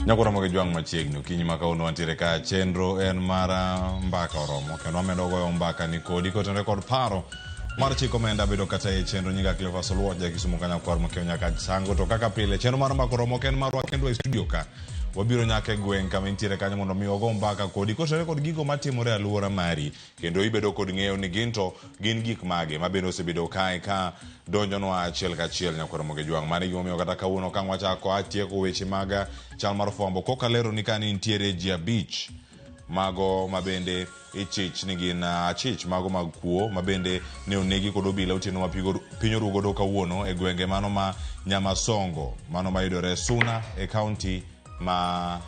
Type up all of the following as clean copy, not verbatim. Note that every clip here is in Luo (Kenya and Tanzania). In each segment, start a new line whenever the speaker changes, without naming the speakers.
Nyakoro mogi jwang' machiegni okinyi ma kawuono wantiere ka chenro en mar mbaka oromo kendo wamedo goyo mbaka ni kodi kotenore kod paro mar chik omenda bedo kata e chenro nyinga Cleophas Oluoch ja Kisumu Kanyakwar Mokeo nyaka Sango to kaka pile chenro mar mbaka oromo ok en marwa kendwa e studio ka wabiro nyaka e gweng' kama intiere kanyo mondo mi wago mbaka kodi kotenore kod gigo matimore e alwora mari kendo ibedo kod ng'eyo ni gin to gin gik mage ma bende osebedo kae ka donjonwa achiel kachiel nyakwar Moge Jwang'. Mano e gimomiyo kata kawuono ka wachako atieko weche mag chal mar fwambo koka lero ni ka ni nitiere ji abich mago ma bende ichich ni gin achich mago mag kuo ma bende ne onegi kod obila otieno ma piny oru godo kawuono e gwenge mano ma Nyamasongo mano mayudore Suna e kaunti ma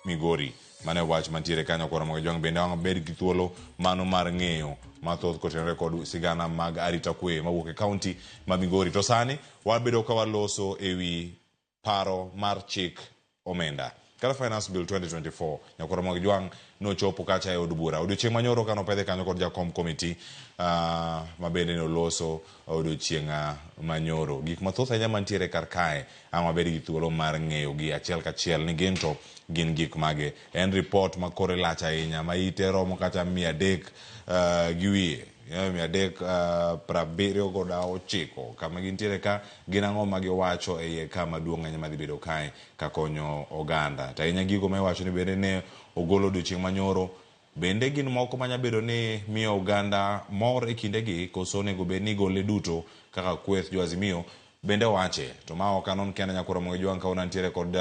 Migori. Mano e wach mantiere kanyo koro Ramogi Jwang' bende wang' bed gi thuolo mano mar ng'eyo mathoth kotenore kod sigana mag arita kwe mawuok e kaunti ma Migori. To sani wabedo ka waloso e wi paro mar chik omenda kata Finance Bill 2024. Nyakwar Ramogi Jwang' nochopo kacha e od bura odiochieng' manyoro kane opedhe kanyo kod jakom komiti ma bende noloso odiochieng' manyoro. Gik mathoth ahinya mantiere kar kae ang' wabed gi thuolo mar ng'eyo gi achiel kachiel ni gin to gin gik mage. En report ma kore lach ahinya ma ite romo kata 300 gi wiye, 379 kama gintiere ka gin ang'o ma giwacho e iye ka maduong' ahinya madhi bedo kae ka konyo oganda. To ahinya gigo ma iwacho ni bende ne ogol odiochieng' manyoro bende gin moko manya bedo ni miyo oganda mor e kindegi koso onego bed ni igole duto kaka kweth jo Azimio bende wache. To ma ok anon kenda nyakwar Ramogi Jwang' kawuono antiere kod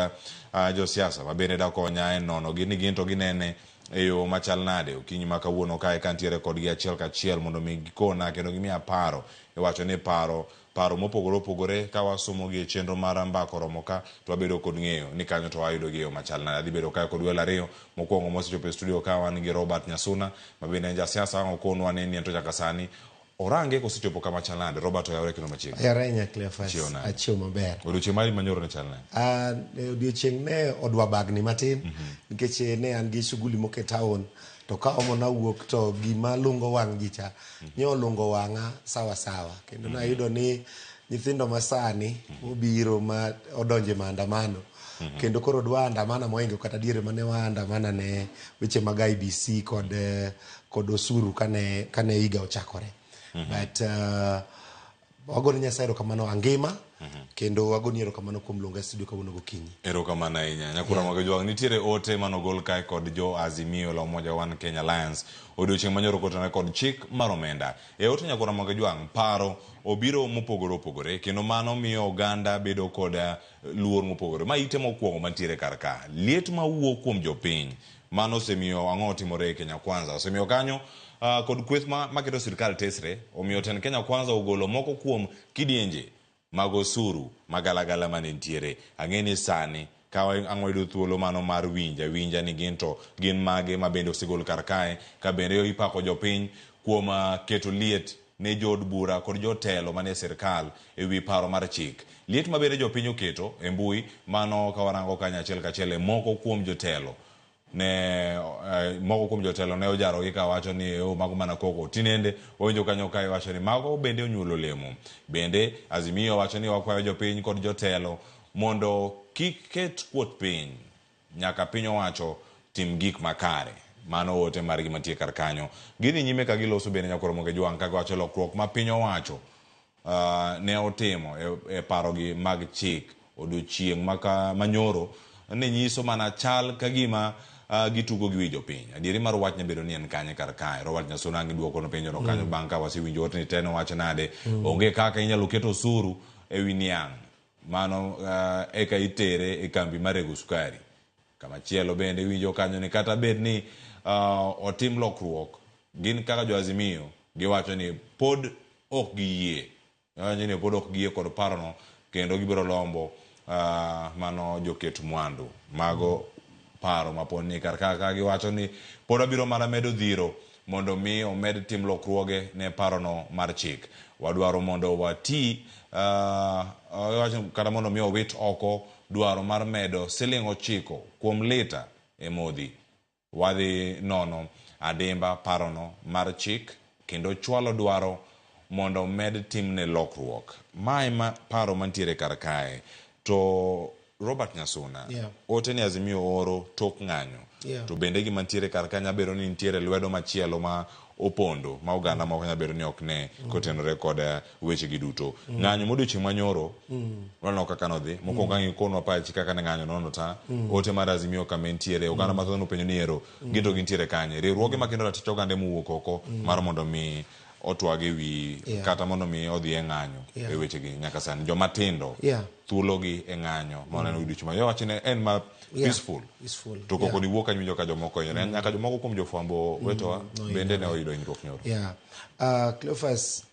josiasa ma bende dakonya e nono gi ni gin to ginene e yo machal nade okinyi ma kawuono kae kantiere kodgi achiel kachiel mondo mi gikona kendo gimiya paro iwacho ni paro paro mopogore opogore ka wasomo gi e chenro mar mbaka oromo ka to wabedo kod ng'eyo ni kanyo to wayudo gi e yo machal nade. Adhi bedo kae kod welo ariyo mokwongo mosechopo e studio ka wan gi Robert Nyasuna ma bende en jasiasa ang' okonwa ni en to nyaka sani orange kosechopo kama chal nade. Robert oyawre kendo machiegni.
Ayawre ahinya Cleophas.
Achiewo nade?
Achiewo maber.
Odiochieng' mari manyoro ne chal nade?
Ah, odiochieng' ne odwa bagni matin nikech ne an gi shughuli moko e town to ka omo nawuok to gima lungo wang' ji cha ne olungo wang'a sawa sawa kendo nayudo ni nyithindo masani obiro ma odonjo e maandamano kendo koro dwa andamana mohingo kata diere mane waandamana ne weche mag IBC kod kod osuru kane kane higa ochakore but wagone Nyasaye erokamano angima kendo wagoni erokamano kuom luonga e studio kawuono gokinyi.
Erokamano ahinya. Nyakura yeah. Jwang' nitiere ote manogol kae kod jo Azimio la Umoja One Kenya Alliance odiochieng' manyoro kotenore kod chik mar omenda. E ote Nyakura Jwang' paro obiro mopogore opogore kendo mano miyo oganda bedo kod luor mopogore. Ma ite mokwongo mantiere kar ka. Liet mawuok kuom jopiny mano osemiyo ang'o otimore e Kenya Kwanza. Osemiyo kanyo kod kweth maketo sirkal tesre omiyo tend Kenya Kwanza ogolo moko kuom kidienje mag osuru magalagala mane nitiere. Ang'e ni sani ka ang' wayudo thuolo mano mar winjo awinja ni gin to gin mage ma bende osegol kar kae ka bende ipako jopiny kuom keto liet ne jood bura kod jotelo manie sirkal e wi paro mar chik. Liet ma bende jopiny oketo e mbui mano ka warango kanyo achiel kachiel e moko kuom jotelo ne moko kuom jotelo ne ojarogi ka wacho ni oh, mago mana koko. Tinende wawinjo kanyo ka iwacho ni mago bende onyuolo olemo. Bende Azimio wacho ni wakwayo jopiny kod jotelo mondo kik ket kuot piny nyaka piny owacho tim gik makare. Mano ote margi mantie kar kanyo. Gidhi nyime ka giloso bende nyakwar Moge Jwang' ka giwacho lokruok ma piny owacho ne otimo e parogi mag chik odiochieng' manyoro ne nyiso mana chal ka gima gitugo gi wi jopiny. Adieri mar wach nyabedo ni en kanye kar kae. Robert Nyasuna ang' iduoko no penjo no kanyo bang' ka wasewinjo ote ni te nowach nade. Onge kaka inyalo ket osuru e wi niang' mano eka itere e kambi mar rego sukari. Kamachielo bende iwinjo kanyo ni kata bed ni otim lokruok, gin kaka jo Azimio giwacho ni pod ok giyie. Giwacho ni pod ok giyie kod parono kendo gibiro lombo mano joket mwandu. Mago paro ma pod ni kar ka giwacho ni pod wabiro mana medo dhiro mondo mi omed tim lokruoge ne parono mar chik. Wadwaro mondo wati kata mondo mi owit oko dwaro mar medo siling 9 kuom lita e modhi. Wadhi nono adimba parono mar chik kendo chwalo dwaro mondo omed timne lokruok. Ma ema paro mantiere kar kae. To Robert Nyasuna,
Yeah.
ote ni Azimio oro tok ng'anyo.
Yeah.
To bende gima nitiere kar ka nyabedo ni nitiere lwedo machielo ma opondo ma oganda moko nyabedo ni ok ne kotenore kod weche gi duto. Ng'anyo modiochieng' manyoro, waneno kaka nodhi. Mokwongo ang' ikonwa pachi kaka ne ng'anyo nono ta. Ote mar Azimio kama entiere, oganda mathoth nopenjo ni ero, gin to gintiere kanye. Riwruoge makendo ratich oganda mowuok oko mar mondo mi otwag e wi kata mondo mi odhi e ng'anyo e wechegi nyaka sani. Joma tindo thuologi e ng'anyo ma waneno odiochieng' ma wacho ni en ma peaceful.
Peaceful.
To koko ni wuok kanyo ka jomoko hinyore. Nyaka jomoko kuom jofwambo wetewa bende ne oyudo hinyruok nyoro.
Yeah. Cleophas,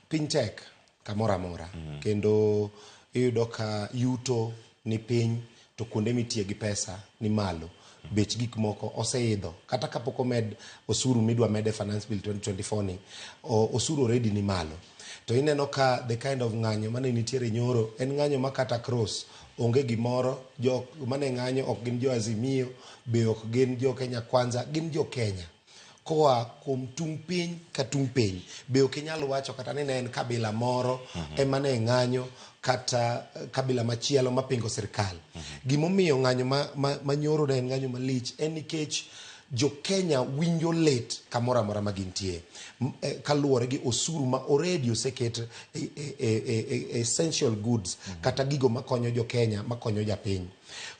piny tek kamoro amora. Kendo iyudo ka yuto ni piny to kuonde mitiye gi pesa ni malo. Bech gik moko oseidho. Kata kapok omed osuru midwa med e Finance Bill 2024 ni, osuru already ni malo. To ineno ka the kind of ng'anyo mane nitiere nyoro en ng'anyo ma kata cross onge gimoro, jok mane ng'anyo ok gin jo Azimio, be ok gin jo Kenya Kwanza, gin jo Kenya. Koa kuom tung' piny ka tung' piny. Be ok inyal wacho kata ni ne en kabila moro ema ne ng'anyo kata kabila machielo mapingo sirkal. Gimomiyo ng'anyo ma nyoro ne en ng'anyo malich en nikech jo Kenya winjo lit kamoro amora ma gintie. Kaluwore gi osuru ma already oseket e essential goods kata gigo makonyo jo Kenya, makonyo japiny.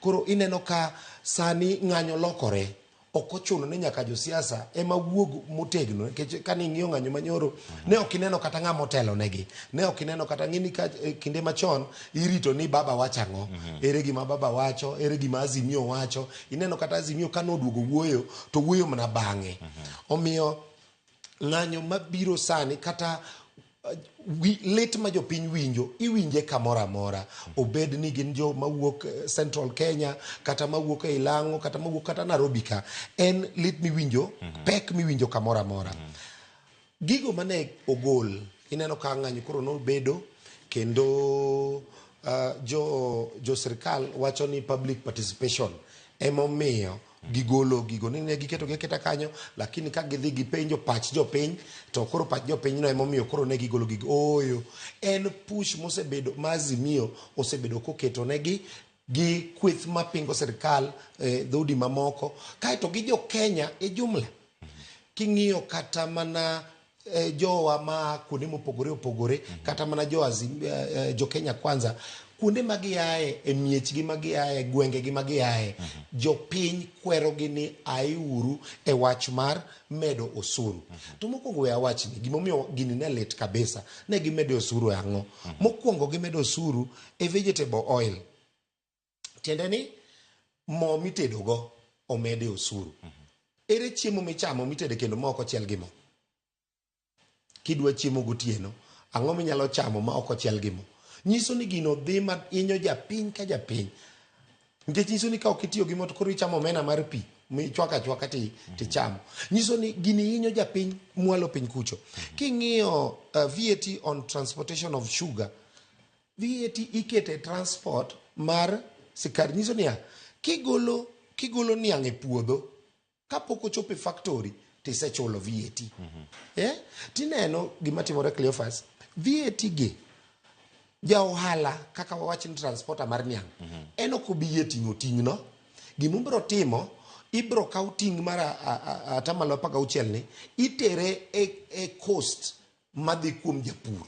Koro ineno ka sani ng'anyo lokore. Ok ochuno ni nyaka josiasa ema wuog motegno, nikech kane ing'iyo ng'anyo manyoro, ne ok ineno kata ng'ama otelo negi. Ne ok ineno kata ng'ini ka kinde machon irito ni baba wacho ang'o, ere gima baba wacho, ere gima Azimio wacho. Ineno kata Azimio kane oduogo wuoyo, to wuoyo mana bang'e. Omiyo ng'anyo mabiro sani kata lit ma jopiny winjo, iwinje kamoro amora. Obed ni gin jo mawuok Central Kenya, kata mawuok e Ilang'o, kata mawuok kata Nairobi ka. En lit miwinjo, pek miwinjo kamoro amora. Gigo mane ogol, ineno ka ng'anyo koro nobedo, kendo jo sirkal wacho ni public participation emomiyo gigolo gigo ni ne giketo gi aketa kanyo, lakini ka gidhi gipenjo pach jopiny, to koro pach jopiny no emomiyo koro ne gigolo gigo. Ooyo, en push mosebedo ma Azimio osebedo koketo negi gi kweth mapingo sirkal, dhoudi mamoko, kaeto gi jo Kenya e jumla. King'iyo kata mana jowa ma kuonde mopogore opogore, kata mana jo Kenya Kwanza, kuonde ma giaye, e miechgi ma giaye, gwengegi ma giaye, jopiny kwerogi ni aiuru e wach mar medo osuru. To mokwongo we awachni, gimomiyo gini ne lit kabisa, ne gimedo osuru e ang'o? Mokwongo gimedo osuru e vegetable oil. Tiende ni mo mitedogo omede osuru. Ere chiemo michamo mitede kendo ma ok ochiel gi mo? Kidwa chiemo gotieno, ang'o minyalo chamo ma ok ochiel gi mo? Nyiso ni gino dhi ma hinyo japiny ka japiny. Nikech nyiso ni ka ok itiyo gi mo to koro ichamo omena mar pi, michwako achwaka tichamo. Nyiso ni gini hinyo japiny mwalo piny kucho. King'iyo VAT on transportation of sugar, VAT ikete transport mar sikari. Nyiso niya, kigolo niang' e puodho, kapok ochopo e factory, tisechulo VAT. Tineno gima timore Cleophas, VAT gi, ja ohala kaka wawach ni transporter mar niang', en ok obi yie ting'o ting'no. Gima obiro timo, ibiro kaw ting' mar atamalo apar gauchiel ni, itere e cost madhi kuom japur.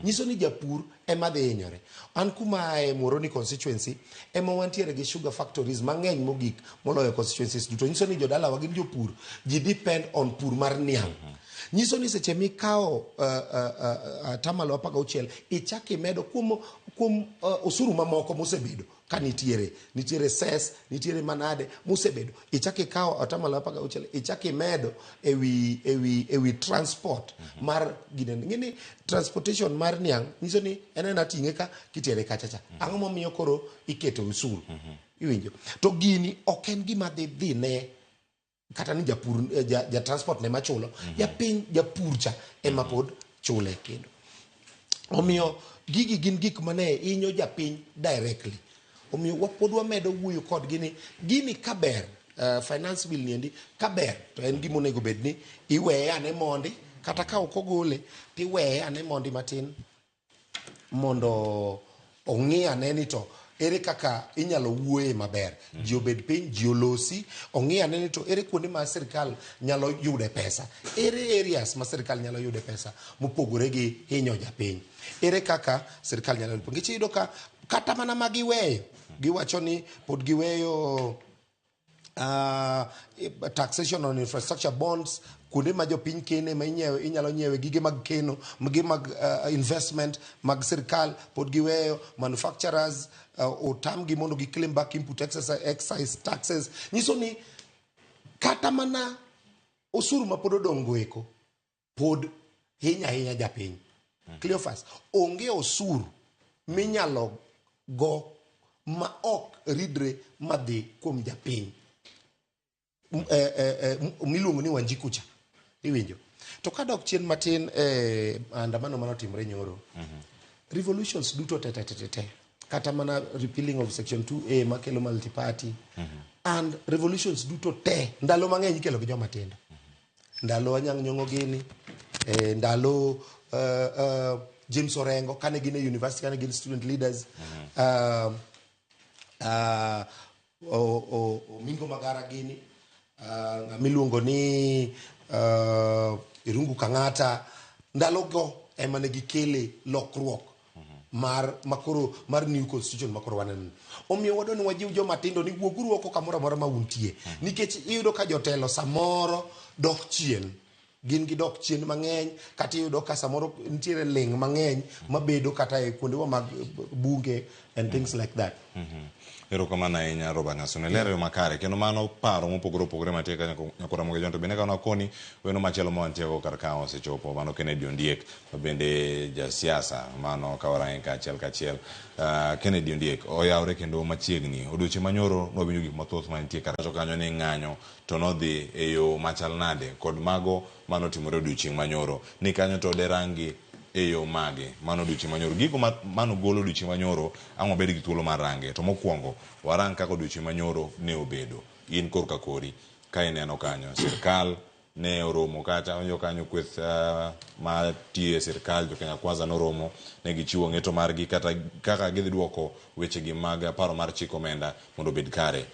Nyiso ni japur ema dhi hinyore. An kuma ae Muhoroni constituency, ema wantiere gi sugar factories mang'eny mogik moloyo constituencies duto. Nyiso ni jodalawa gin jopur, ji depend on pur mar niang'. Nyiso ni seche mikawo atamalo apar gauchiel, ichak imedo kuom osuru mamoko mosebedo ka nitiere. Nitiere cess, nitiere manade mosebedo. Ichak ikawo atamalo apar gauchiel, ichak imedo ewi transport mar gine. Ng'eni transportation mar niang' nyiso ni en ena ting'e ka kitere kacha cha. Ang'o momiyo koro iketo osuru? Iwinjo? To gini ok en gima dhi ne kata ni japur, ja transport ne machulo, japiny japur cha ema pod chule kendo. Omiyo gigi gin gik mane hinyo japiny directly. Omiyo pod wamedo wuoyo kodgi ni gini kaber, finance bill niendi kaber, to en gima onego bed ni iweye ane mondi, kata ka ok ogole, tiweye ane mondi matin mondo ong'i ane ni to Ere kaka inyalo wuoye maber? Ji obed piny, ji olosi, ong'i ane ni to ere kuonde ma sirkal nyalo yude pesa? Ere areas ma sirkal nyalo yude pesa mopogore gi hinyo japiny? Ere kaka sirkal nyalo yudo? Nikech iyudo ka kata mana ma giweyo, giwacho ni pod giweyo taxation on infrastructure bonds, kuonde ma jopiny kene ma inyiewe, inyalo nyiewe gige mag keno, gige mag investment mag sirkal pod giweyo, manufacturers otamgi mondo gi claim back input excise taxes. Nyiso ni kata mana osuru ma pod odong' go eko pod hinya ahinya japiny. Cleophas, onge osuru minyalo go ma ok ridre madhi kuom japiny miluongo ni Wanjiku cha, iwinjo? To kadok chien matin e andamano manotimore nyoro, revolutions duto te te te te te, kata mana repealing of section 2A makelo multi-party and revolutions duto te ndalo mang'eny ikelo gi joma tindo. Ndalo Anyang' Nyong'o gini, ndalo James Orengo kane gin e university, kane gin student leaders, Omingo Magara gini, ng'ama iluongo ni Irungu Kang'ata, ndalogo ema ne gikele lokruok mar makoro mar new constitution makoro waneno. Omiyo wadwa ni wajiw joma tindo ni wuoguru oko kamoro amora ma untie, nikech iyudo ka jotelo samoro dok chien, gin gi dok chien mang'eny, kata iyudo ka samoro nitiere ling' mang'eny mabedo kata e kuondewa mag bunge and things like that.
Erokamano ahinya, Robert Nyasuna. Ilero yo makare kendo mano paro mopogore opogore mantie ka nyakora Ramogi Ojwang'. To bende ka koni weno machielo ma wantiego kar ka osechopo, mano Kennedy Ondiek ma bende jasiasa mano ka warange kaachiel kachiel. Kennedy Ondiek oyawre kendo machiegni. Odiochieng' manyoro nwawinjo gik mathoth mantie kar kanyo ni ng'anyo to nodhi e yo machal nade kod mago manotimore odiochieng' manyoro. Ni kanyo to derangi e yo mage mano odiochieng' manyoro. Gigo manogol odiochieng' manyoro ang' wabed gi thuolo mar range. To mokwongo warang kaka odiochieng' manyoro ne obedo. In korka kori ka ineno kanyo sirkal ne oromo kata winjo kanyo kweth matiyo e sirkal jo Kenya Kwanza noromo ne gichiwo ng'eto margi kata kaka gidhi duoko wechegi mag paro mar chik omenda mondo obed kare.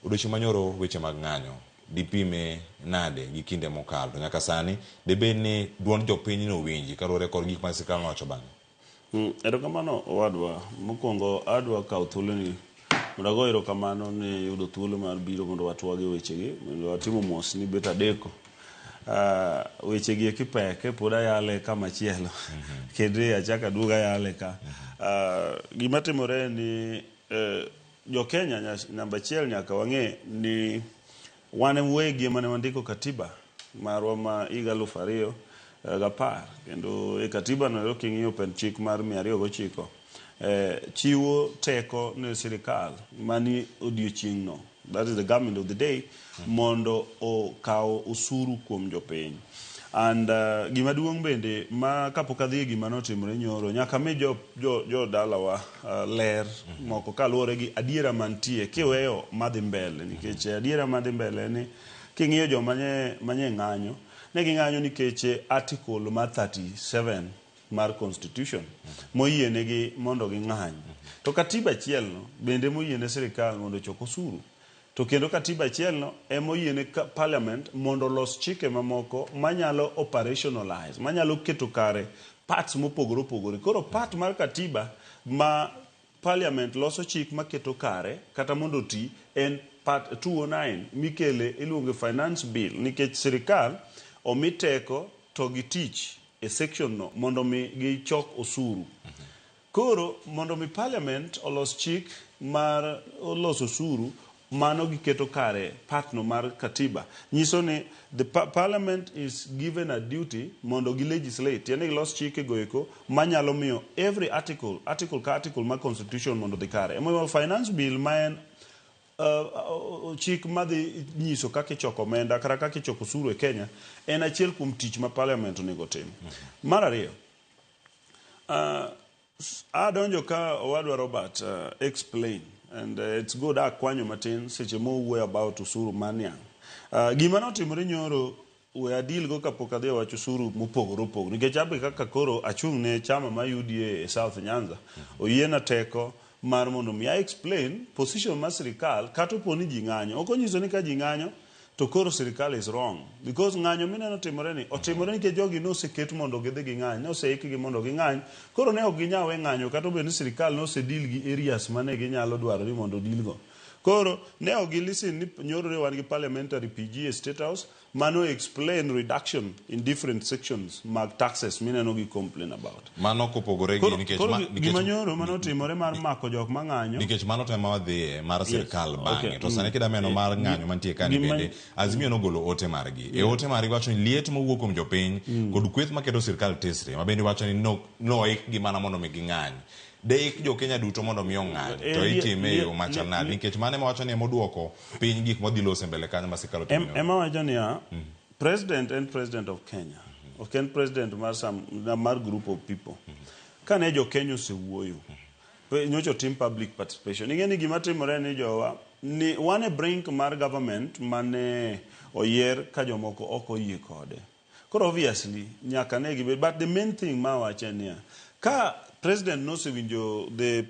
Odiochieng' manyoro weche mag ng'anyo dipime nade gi kinde mokalo to nyaka sani debed ni duond jopiny nowinji kaluwore kod gik ma sirkal nowacho bang'e?
Erokamano owadwa. Mokwongo adwa kawo thuoloni mondo ago erokamano ni yudo thuolo mar biro mondo watwag e wechegi mondo watimo mos ni bet adeko. Wechegi eki pek pod ayale kama chielo kendo achako aduog ayale ka. Gima timore en ni jo Kenya namba achiel nyaka wang'e ni wan wegi ema ne wandiko katiba marwa ma higa 2010, kendo e katiba no king'iyo pend chik mar 209 chiwo teko ne sirikal mani odiochieng' no, that is the government of the day, mondo okaw osuru kuom jopiny. And gima duong' bende ma kapok adhi e gima notimore nyoro, nyaka mi jo dalawa ler moko kaluwore gi adiera mantie kiweyo madhi mbele, nikech adiera madhi mbele ni king'iyo joma nye ng'anyo, ne ging'anyo nikech article mar 37 mar constitution moyienegi mondo ging'any. To katiba achiel no bende moyiene sirikal mondo ochok osuru. To kendo katiba achiel no ema oyiene parliament mondo olos chike mamoko manyalo operationalize, manyalo keto kare parts mopogore opogore. Koro part mar katiba ma parliament loso chik maketo kare kata mondo oti en part 209 mikele iluongo finance bill, nikech sirikal omi teko to gi tich e section no mondo mi gichok osuru. Koro mondo mi parliament olos chik mar loso osuru, mano giketo kare part no mar katiba. Nyiso ni the parliament is given a duty mondo gi legislate, tiende gilos chike go eko manyalo miyo every article, article ka article mar constitution mondo odhi kare. Emomiyo finance bill ma en chik madhi nyiso kaka ichoko omenda kata kaka ichoko osuru e Kenya en achiel kuom tich ma parliament onego otim. Mar ariyo, adonjo ka owadwa Robert explain and it's good akwanyo matin seche mowuoyo about osuru mar niang'. Gima notimore nyoro we adil go kapok adhi e wach osuru mopogore opogore, nikech abe kaka koro achung' ne chama ma UDA e South Nyanza, oyiena teko. mar mondo mi I explain position mar sirikal kata opo ni ji ng'anyo. Ok onyiso ni ka ji ng'anyo to koro sirikal is wrong. Because ng'anyo mineno timore ni, otimore nikech jogi noseket mondo gidhi ging'any, noseikgi mondo ging'any. Koro ne ok ginyal we ng'anyo kata obedo ni sirikal nose deal gi areas mane ginyalo dwaro ni mondo deal go. Koro ne ok gi listen ni nyoro ne wan gi parliamentary PG e State House mano explain reduction in different sections mag taxes mineno gi complain about.
Mano kopogore gi
Koro,
nikech
koro
ma,
gima
nikech
nyoro manotimore mar mako jok mang'anyo
nikech mano to ema wadhiye mar sirkal bang'e
okay.
to sani kida meno mar ng'anyo mantie kani
Gima-
bende Azimio nogolo ote margi e ote margi wacho ni liet mowuok kuom jopiny kod kweth maketo sirkal tesre ma bende wacho ni no- noikgi mana mondo mi ging'any deik jo Kenya duto mondo mi ong'any to itime e yo machal nade nikech mano ema wacho ni ema oduoko piny gik modhi loso e mbele kanyo ma sirkal otimo
Ema wacho niya, president en president of Kenya. Ok en president mar some, mar group of people. Kane jo Kenya osewuoyo, nyocha otim public participation. Ing'e ni gima timore ni jowa, ni wan e brink mar government mane oyier ka jomoko ok oyie kode. Koro obviously, nyaka ne gibed. But the main thing ma wacho en niya, ka president nosewinjo the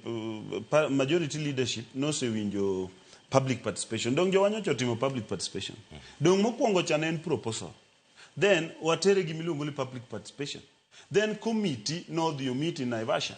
majority leadership nosewinjo public participation. Dong jowa nyocha otimo public participation. Dong mokwongo cha ne en proposal. Then watere gima iluongo ni public participation. Then committee nodhi o meet in Naivasha.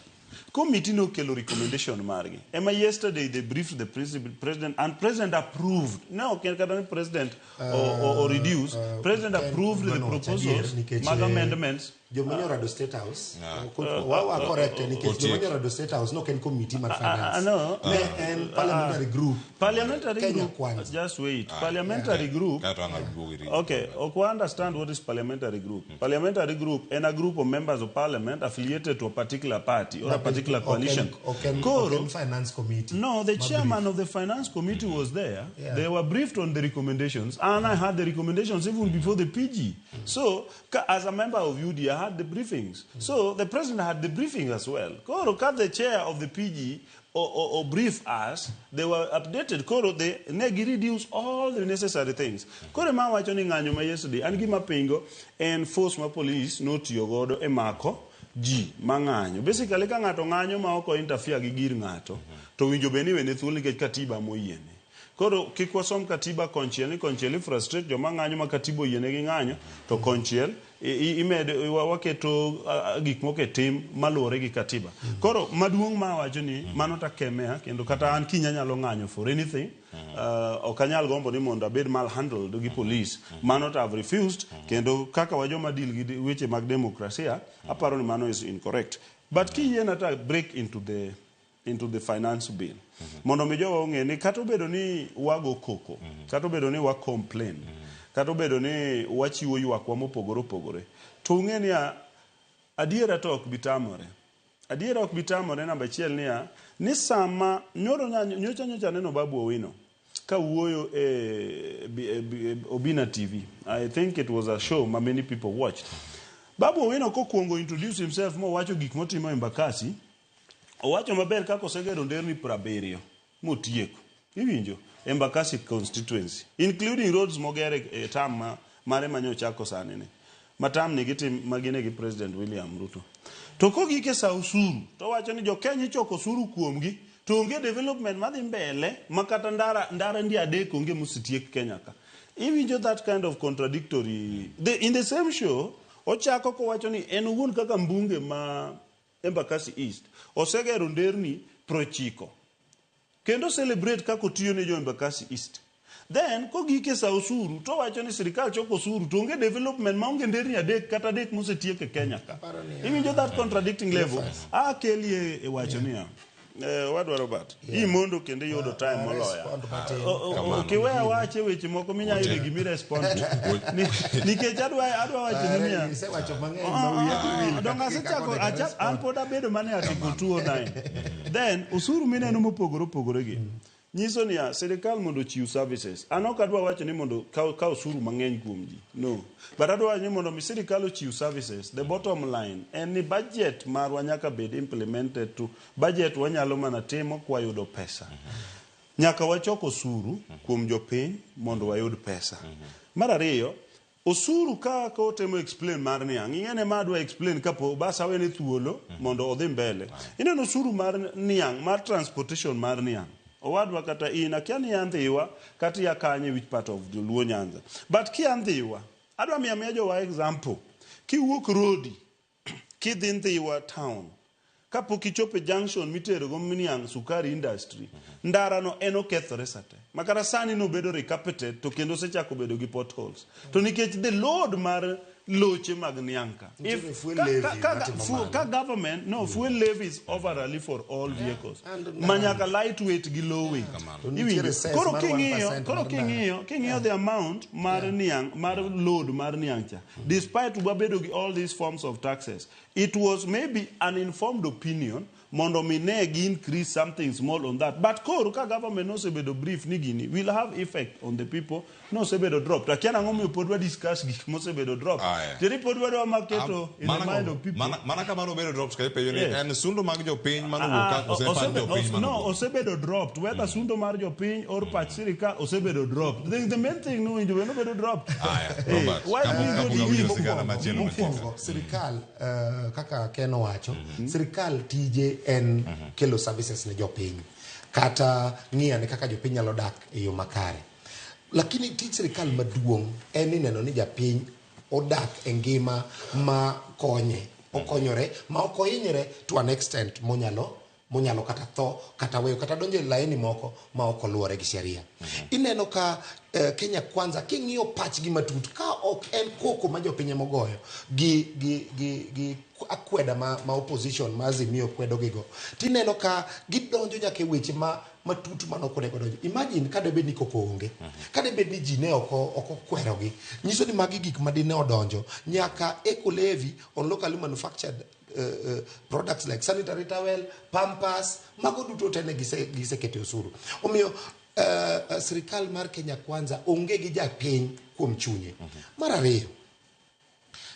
Committee nokelo recommendation margi. Ema yesterday they briefed the president and president approved. Ne ok en kata ni president o reduce. President approved the
Mano wacho
proposals
adier, nikech,
mag amendments.
Joma nyorado State House, wa correct nikech joma nyorado State House no en committee mar finance.
No.
Ne en parliamentary group.
Parliamentary
Kenya
group.
Kwanza.
Just wait. Parliamentary group.
Kato ang' aduogo iri.
Okay, ok wa understand what is parliamentary group. Parliamentary group en a group of members of parliament affiliated to a particular party or a particular coalition.
Ok en,
Koro,
ok en finance committee.
No, the
Ma
chairman of the finance committee was there.
Yeah.
They were briefed on the recommendations, and I had the recommendations even before the PG. So, as a member of UD, I had the briefings. So, the president had the briefing as well. Koro, ka the chair of the PG or brief us, they were updated. Koro, they negi reduce all the necessary things. Koro, ma wacho ni ng'anyo ma yesterday, an gima pingo en force ma police notiyo godo e mako ji mang'anyo. Basically, ka ng'ato ng'anyo ma ok interfere gi gir ng'ato, to winjo bed ni wene thuolo nikech katiba moyiene. Koro kik wasom katiba konchiel ni konchiel i frustrate joma ng'anyo ma katiba oyienegi ng'anyo, to konchiel imed waketo gik moko e tim maluwore gi katiba. Koro maduong' ma awacho ni mano takemea kendo kata an kiny anyalo ng'anyo for anything. Ok anyal gombo ni mondo abed malhandled gi police. Mano to I've refused kendo kaka wa joma deal gi weche mag demokrasia, aparo ni mano is incorrect. But kiyiena ta break into the finance bill. Mondo mi jowa ong'e ni kata obedo ni wago koko, kata obedo ni wa complain, kata obedo ni wachiwo ywakwa mopogore opogore, to ung'e niya, adiera to ok bi tamore. Adiera ok bi tamore namba achiel niya, ni sama nyoro nyocha nyocha aneno Babu Owino ka wuoyo e Obina TV. I think it was a show ma many people watched. Babu Owino kokwongo introduce himself mowacho gik motimo Embakasi, owacho maber kaka osegero nderni 70 motieko. Iwinjo? Embakasi constituency, including roads moger e term ma mare manyochako sani ni. Ma term ni gitim magine gi President William Ruto. To kogik e sa osuru, to wacho ni jo Kenya ichoko osuru kuomgi, to onge development madhi mbele ma kata ndara ndi adek onge mosetiek Kenya ka. Iwinjo that kind of contradictory. In the same show, ochako kowacho ni en owuon kaka mbunge ma Embakasi East osegero nderni 90 kendo celebrate kaka otiyo ne jo Embakasi East. Then kogik e sa osuru to wacho ni sirikal choko osuru to onge development maonge nderni adek kata adek mosetiek e Kenya ka.
Aparo ni,
Iwinjo that contradicting level. Akelie e wacho niya. Wadwa Robert. Imondo kendo iyudo time moloya.
Respond matin.
Kiweya wache weche moko minya yudo gimi respond. Nikech adwa wacho ni niya.
Isewacho mang'eny ma wiya dhi wil
Donge
kaka
asechako
onego
an
respond.
pod abedo mana e article 209. Then osuru mineno mopogore opogore gi nyiso niya sirikal mondo ochiw services. An ok adwa wacho ni mondo kaw osuru mang'eny kuom ji. No. But adwa wacho ni mondo mi sirikal ochiw services, the bottom line en ni budget marwa nyaka bed implemented to budget wanyalo mana timo kwayudo pesa. Nyaka wachok osuru kuom jopiny mondo wayud pesa. Mar ariyo, Osuru ka kotemo explain mar niang', ing'ene ma adwa explain kapo bas awene thuolo mondo odhi mbele. Ineno osuru mar niang', mar transportation mar niang'. Owadwa kata in, akia ni ia Ndhiwa kata ia kanye which part of Luo Nyanza. But kia Ndhiwa, adwa miyo amiya jowa example. Kiwuok Rodi, kidhi Ndhiwa town, kapok ichopo e junction mitero go niang' sukari industry, ndara no en okethore sate. Makata sani nobedo recarpeted to kendo osechako bedo gi potholes. To nikech the load mar loche mag niang' ka.
Nitiere fuel
ka,
levy
ka, ka,
matimo
fuel,
mano.
ka government, no, fuel levy is overally for all vehicles.
And
Manyaka lightweight gi low weight.
To nitiere
Iwinjo?
cess
Koro
mar
king'iyo,
1%
koro
mar ndara.
king'iyo, king'iyo the amount mar niang', mar load mar niang' cha. Despite wabedo gi all these forms of taxes, it was maybe an informed opinion mondo mi ne gi increase something small on that. But koro ka government nosebedo brief ni gini will have effect on the people, nosebedo dropped. Akia nang'o miyo pod wa discuss gik mosebedo dropped.
Aya.
Teri pod wadwa maketo in the
Mana-
mind of people.
mana mana ka mano obedo drops ka ipenjo ni
Yes.
en sundo mag jopiny mano wuok
Ah,
ka kose pach jopiny mano
no,
wuok?
osebedo dropped. Whether sundo mar jopiny or pach sirikal osebedo dropped. The main thing no winjo bende obedo dropped.
Aya,
Eh,
Robert,
why do we go
kapok
deep?
awinjo sigana machielo machielo.
Mokwongo, sirikal kaka Ken owacho, sirikal tije en kelo services ne jopiny kata ng'iyo ane kaka jopiny nyalo dak e yo makare. Lakini tij sirikal maduong' en ni neno ni japiny odak e ngima ma konye, okonyore, ma ok ohinyre to an extent monyalo kata tho kata weyo kata donjo e laini moko ma ok oluwore gi sheria. Ineno ka Kenya Kwanza king'iyo pachgi matut ka ok en koko ma jopiny emogoyo gi akweda ma opposition ma Azimio kwedo gigo, tineno ka gidonjo nyaka e weche ma matut mane ok onego donjo. Imagine ka debed ni koko onge, ka debed ni ji ne ok okwerogi, nyiso ni magi gik ma dine odonjo nyaka eco levy on locally manufactured products like sanitary towel, pampers, mago duto te ne gisekete osuru. Omiyo sirikal mar Kenya Kwanza onge gi japiny kuom chunye. Mar ariyo,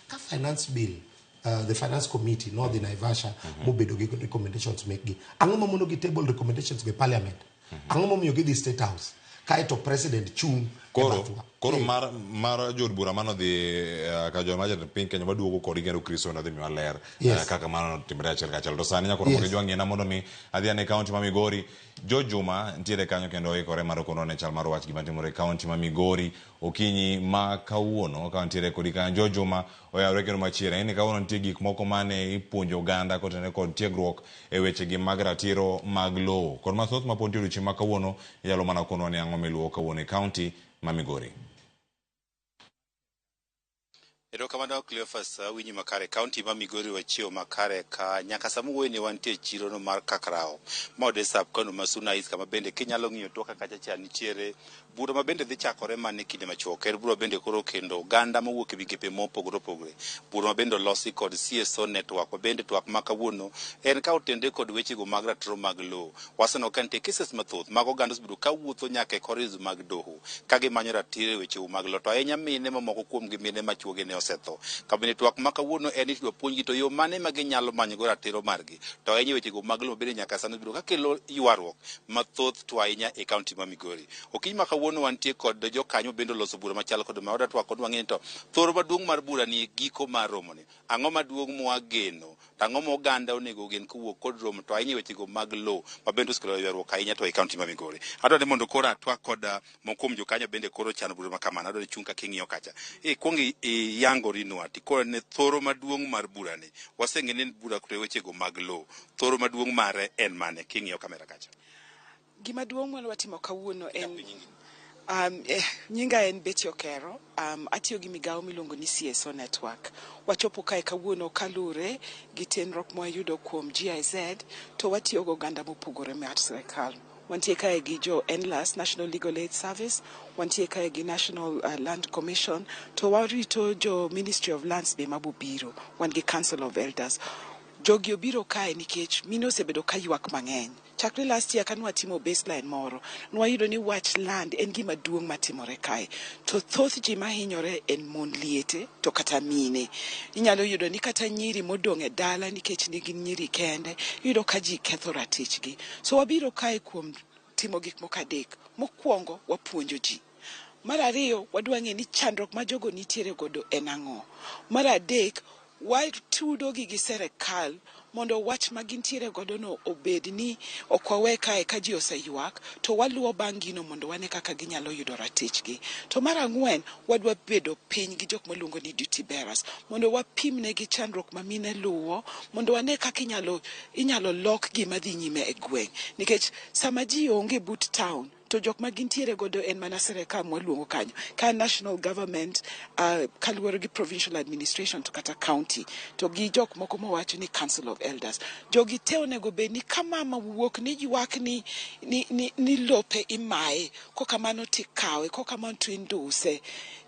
ka finance bill, the finance committee nodhi Naivasha mobedo gi recommendations mekgi, ang'o mamono gi table recommendations go e parliament? Ang'o momiyo gidhi State House kaeto president chung' e bathwa?
Koro mar jood bura mano dhi ka joma jatend piny Kenya waduogo kodgi kendo Kristo nodhi miwa ler kaka mano notimore achiel kachiel. To sani nyaka romo gi jwang'ina mondo mi adhi ane kaunti ma Migori. George Juma nitiere kanyo kendo oikore mar kono ne chal mar wach gima timore e kaunti ma Migori okinyi ma kawuono ka nitiere kodi kanyo. George Juma oyawre kendo machiegni ni kawuono nitie gik moko mane ipuonjo oganda kotenore kod tiegruok e weche gi mag ratiro mag lowo. Kod mathoth ma pod nitie odiochieng' ma kawuono inyalo mana konwa ni ang'o miluwo kawuono e kaunti ma Migori.
Erokamano Cleophas, awinji makare. Kaunti ma Migori wachiewo makare ka nyaka sama wuoyo ni wantie e chiro no mar Kakrao ma ode sub county ma Suna East, kama bende kinyalo ng'iyo toka kacha cha nitiere bura ma bende dhi chakore mana e kinde machuok. En bura bende koro kendo oganda mowuok e migepe mopogore opogore. Bura ma bende olosi kod CSO network ma bende twak ma kawuono en ka otende kod wechego mag ratiro mag lowo. Waseneno ka nitie cases mathoth mag oganda osebedo ka wuotho nyaka e corridors mag doho ka gimanyo ratiro e weche mag lowo. To ahinya mine mamoko kuom gi mine ma chuogi ne osetho. Ka bende twak ma kawuono en ni idwa puonjgi to yo mane ma ginyalo manyogo ratiro margi. To ahinya wechego mag lowo bende nyaka sani osebedo ka kelo ywaruok mathoth to ahinya e kaunti ma Migori. Okinyi ma kawuono wantie kod jokanyo bende oloso bura machal kod ma wadwa twak kod wang'e ni to thoro maduong' mar bura ni e giko mar romoni. Ang'o maduong' mwageno? To ang'o ma oganda onego ogen kowuok kod romo to ahinya wechego mag lowo ma bende osekelo ywaruok ahinya to e kaunti ma Migori. Adwa ni mondo koro atwak kod moko kuom jokanyo bende koro chano bura ma kamano. Adwa ni chung' kaka ing'iyo kacha. Ikuong iyangorinwa tikone ne thoro maduong' mar bura ni. Waseng'e ni bura to wechego mag lowo. Thoro maduong' mare en mane king'iyo kamera kacha?
Gima duong' mane watimo kawuono en nyinga en Betty Okero. Atiyo gi migawo miluongo ni CSO Network. Wachopo kae kawuono kalure gi tenruok mwayudo kuom GIZ to watiyo gi oganda mopogore mar sirikal. Wantie kae gi jo NLAS, National Legal Aid Service, wantie kae gi National Land Commission, to warito jo Ministry of Lands be mabobiro. Wan gi Council of Elders. Jogi obiro kae nikech mine osebedo ka ywak mang'eny. Chakre last year kane watimo baseline moro, nwayudo ni wach land en gima duong' matimore kae. To thoth ji mahinyore en mon liete to kata mine. Inyalo yudo ni kata nyiri modong' e dala nikech ne gin nyiri kende, iyudo ka ji ketho ratichgi. So wabiro kae kuom timo gik moko adek. Mokwongo, wapuonjo ji. Mar ariyo, wadwa ng'e ni chandruok ma jogo nitiere godo en ang'o. Mar adek, watudo gi gi serikal mondo wach ma gintiere godo no obed ni ok wawe kae ka ji oseywak to waluwo bang' gino mondo wane kaka ginyalo yudo ratichgi. To mar ang'wen, wadwa bedo piny gi jok maluongo ni duty bearers mondo wapim negi chandruok ma mine luwo mondo wane kaka inyalo lok gima dhi nyime e gweng'. Nikech sama ji onge but town to jok ma gintiere godo en mana sirikal mwaluongo kanyo ka national government, kaluwore gi provincial administration to kata county to gi jok moko mawacho ni council of elders. Jogi te onego bed ni ka mama wuok ni ywak ni lope imaye, kokamano tikawe, kokamano to induse,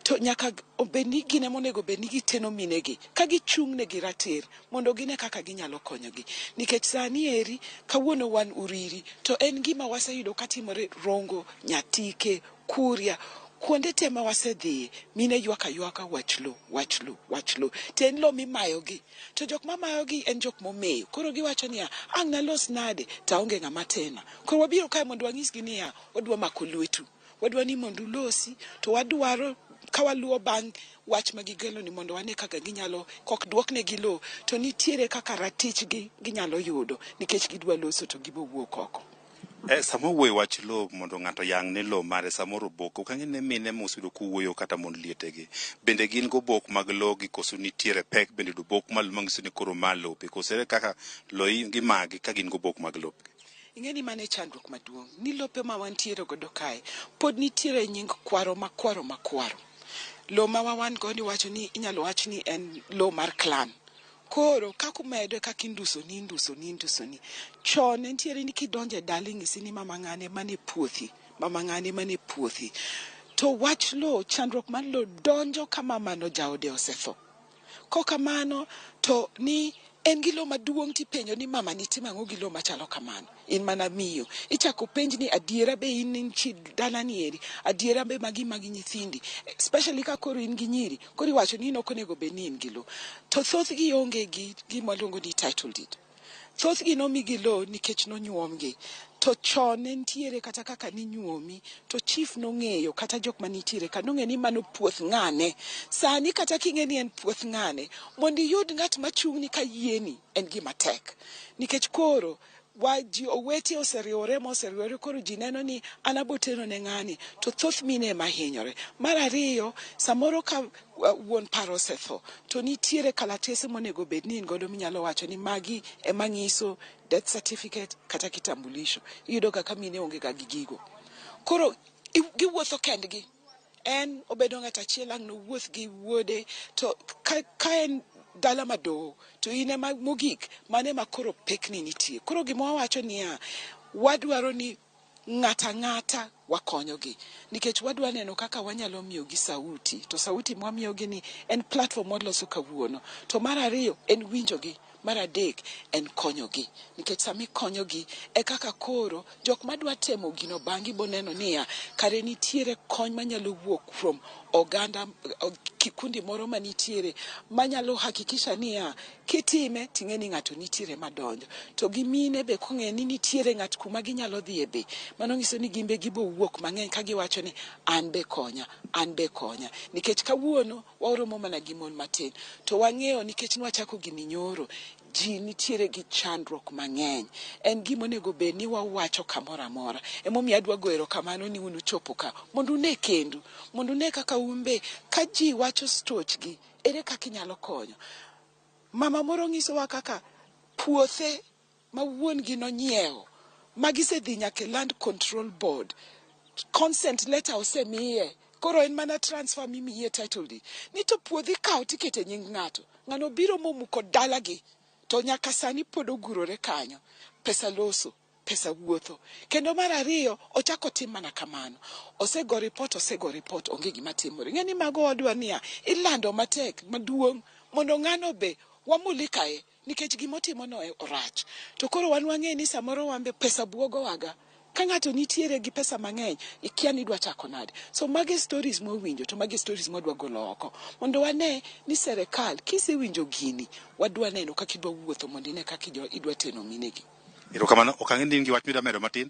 to nyaka obed ni gin ema onego bed ni giteno minegi ka gichung' negi ratir mondo gine kaka ginyalo konyogi. Nikech sani eri kawuono wan Uriri to en gima waseyudo katimore Rongo, Nyatike, Kuria, kuonde te ma wasedhiye, mine ywak aywaka wach lo, wach lo, wach lo. To en lo mimayogi. To jok mamayogi en jok momew. Koro giwacho niya, ang' nalos nade to aonge ng'ama tena. Koro wabiro kae mondo wanyisgi niya, wadwa mako lwetu. Wadwa ni mondo ulosi to wadwaro ka waluwo bang' wach ma gigelo ni mondo wane kaka ginyalo kok duoknegi lo to nitiere kaka ratichgi ginyalo yudo nikech gidwa loso to gibo wuok oko.
Sama owuoyo wach lowo mondo ng'ato yang ne lowo mare samoro obok ok ang'e ne mine moseyudo kuwuoyo kata mond lietegi bende gin gobok mag lowo gi koso nitiere pek bende yudo obok manyiso ni koro ma lope koso ere kaka lowo gimagi ka gin gobok mag lopgi.
Ing'e ni mano e chandruok maduong' ni lope ma wantiere godo kae pod nitiere nying kwaro ma kwaro ma kwaro. Lowo ma wan go iwacho ni inyalo wach ni en lowo mar clan. Koro kaka umedo e kaka induso ni induso ni induso ni. Chon ne nitiere ni kidonjo e dala inyisi ni mama ng'ane mane puothi, mama ng'ane mane puothi. To wach lowo, chandruok mar lowo donjo ka mamano jaode osetho. Kokamano to ni en gi lowo maduong' tipenjo ni mama ni timo ang'o gi lowo machalo kamano. In mana miyo. Ichako penj ni adiera be in chi dala ni eri, adiera be magi magi nyithindi. Especially ka koro in gi nyiri, koro iwacho ni in ok onego bed ni in gi lowo. To thothgi onge gi gima waluongo ni title deed. Thothgi nomigi lowo nikech nonyuomgi. To chon ne nitiere kata kaka ninyuomi to chief nong'eyo kata jok manitiere ka nong'eyo ni mano puoth ng'ane. Sani kata king'e ni en puoth ng'ane, mondo iyud ng'at machung'ni ka yieni en gima tek. Nikech koro wa ji owete oseriwore moseriwore koro ji neno ni an abo teno ne ng'ani to thoth mine ema hinyore. Mar ariyo, samoro ka wuon paro osetho to nitiere kalatese monego bed ni in godo minyalo wacho ni magi ema ng'iso death certificate kata kitambulisho. Iyudo ga ka mine onge ga gi gigo. Koro giwuotho kendgi. En obedo ng'at achiel ang' nowuoth gi wuode to ka en dala madoho to in ema mogik mano ema koro pekni nitie. Koro gima wawacho niya, wadwaro ni ng'ata ang'ata wakonyogi nikech wadwa neno kaka wanyalo miyogi sauti to sauti mwamiyogi ni en platform mwaloso kawuono. To mar ariyo en winjogi, mar adek en konyogi nikech sama ikonyogi e kaka koro jok madwa temo gino bang'i boneno niya kare nitiere kony manyalo wuok from oganda kikundi moro manitiere manyalo hakikisha niya kitime ting'e ni ng'ato nitiere madonjo to gi mine be kong'e ni nitiere ng'at kuma ginyalo dhiye be mano nyiso ni gin be gibo wuok mang'eny ka giwacho ni an be konya, an be konya nikech kawuono waromo mana gi mon matin to wang'eyo nikech nwachako gini nyoro ji nitiere gi chandruok mang'eny. En gima onego bed ni wawacho kamoro amora. Emomiyo adwa goyo erokamano ni un uchopo ka mondo une kendu, mondo une kaka un be ka ji wacho stochgi, ere kaka inyalo konyo. Mama moro nyisowa kaka puothe ma wuon gi nonyiewo ma gisedhi nyaka e Land Control Board, consent letter osemiye, koro en mana transfer mimiye title deed. Ni to puodho ikawo tikete nying ng'ato, ng'ano biro momuko dalagi to nyaka sani pod ogurore kanyo. Pesa loso, pesa wuotho. Kendo mar ariyo, ochako otim mana kamano. Osego report, osego report, onge gima timore. Ing'e ni mago wadwa niya, ilando matek maduong' mondo ng'ano be wamulikae nikech gimotimo no orach. To koro wan wang'e ni samoro wan be pesa buogowaga. Ka ng'ato nitiere gi pesa mang'eny, ikia ni idwa chako nade. So magi stories mwawinjo to magi stories mwadwa golo oko. Mondo wane ni serikal kisewinjo gini, wadwa neno kaka idwa wuotho mondo ine kaka idwa teno minegi.
Erokamano, ok ang'e ni in gi wach midwa medo matin.